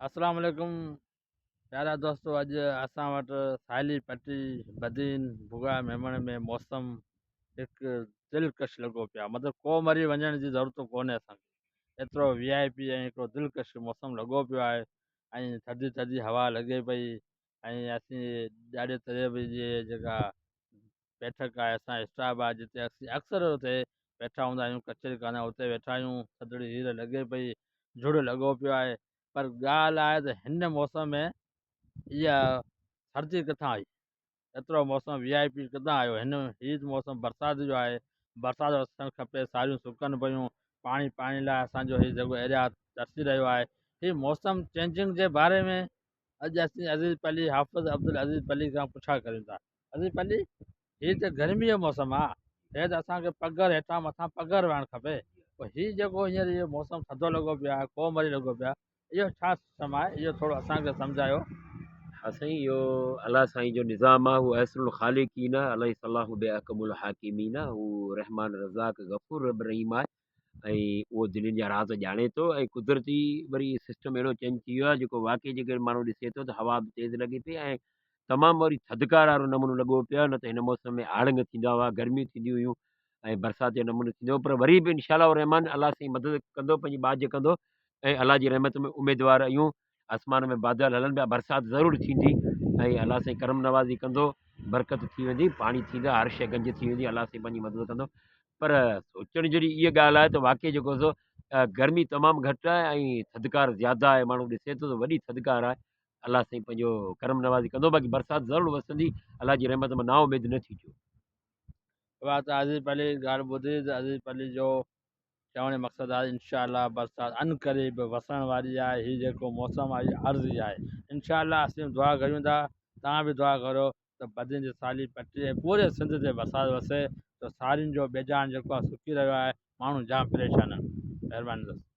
اسلام عليڪم پيارا دوستو اڄ اسان وٽ ساحلي پٽي بدين بگا ميمڻ ۾ موسم هڪ دلڪش لڳو پيو آهي مطلب ڪو مري وڃڻ جي ضرورت ڪونهي اسان کي ايترو وي آء پي ۽ هڪڙو دلڪش موسم لڳو پيو آهي ۽ ٿڌي ٿڌي هوا لڳي پئي ۽ اسين ڏاڍي طرح جي جيڪا بيٺڪ آهي اسان جو اسٽاپ آهي جتي اسين اڪثر اتي ويٺا هوندا آهيون ڪچهري ڪندا آهيون اتي ويٺا آهيون ٿڌڙي هير لڳي پئي جھڙ لڳو پيو آهي پر ڳالهه آهي ته هن موسم ۾ اها سردي ڪٿان آئي ايترو موسم وي آء پي ڪٿان آيو هن هي موسم برسات جو آهي برسات وسڻ کپي ساريون سڪن پيون پاڻي پاڻي لاء اسانجو هي جيڪو ايريا ترسي رهيو آهي هي موسم چينجنگ جي باري ۾ اڄ اسين عزيز پلي حافظ عبدالعزيز پلي کان پڇا ڪريون ٿا عزيز پلي هي ته گرمي جو موسم آ هي ته اسان کي پگهر هيٺان مٿان پگهر وهڻ کپي پوء هي جيڪو هينئر اهو موسم ٿڌو لڳو پيو آهي ڪو مري لڳو پيو آهي اهو ڇا سسٽم آهي اهو ٿورو اسان کي سمجهايو. ها سائين اهو الله سائين جو نظام آهي هو احسن الخالقين آهي اليس الله باحڪم الحاڪمين هو رحمان رزاق غفور رب رحيم آهي ۽ اهو دلين جا راز ڄاڻي ٿو ۽ قدرتي وري سسٽم اهڙو چينج ٿي ويو آهي جيڪو واقعي جيڪڏهن ماڻهو ڏسي ٿو ته هوا به تيز لڳي پئي ۽ تمام وري ٿڌڪار وارو نمونو لڳو پيو آهي نه ته هن موسم ۾ آڙنگ ٿيندا هئا گرميون ٿينديون هيون ۽ برسات جو نمونو ٿيندو هو پر وري به انشاء الله الرحمان الله سائين مدد ڪندو پنهنجي ٻاجهه ڪندو ۽ الله جي رحمت ۾ اميدوار آهيون آسمان ۾ بادل هلن پيا برسات ضرور ٿيندي ۽ الله سائين ڪرم نوازي ڪندو برڪت ٿي ويندي پاڻي ٿيندا هر شيء گنج ٿي ويندي الله سائين پنهنجي مدد ڪندو پر سوچڻ جهڙي اها ڳالهه آهي ته واقعي جيڪو سو گرمي تمام گهٽ آهي ۽ ٿڌڪار زياده آهي ماڻهو ڏسي ٿو ته وڏي ٿڌڪار آهي الله سائين پنهنجو ڪرم نوازي ڪندو باقي برسات ضرور وسندي الله جي رحمت مان نا اميد نه ٿجو. بابا ته عزيز پلي ڳالهه ٻڌي ته عزيز پلي جو چوڻ جو مقصد آهي انشاء الله برسات عنقريب وسڻ واري آهي هي جيڪو موسم آهي اهو عارضي آهي انشاء الله اسين دعا ڪريون ٿا توهان به دعا ڪريو ته بدين جي سالي پٽي ۽ پوري سنڌ تي برسات وسي ته سارين جو بيجان جيڪو آهي سڪي رهيو آهي ماڻهو جام پريشان آهن مهرباني دوستو.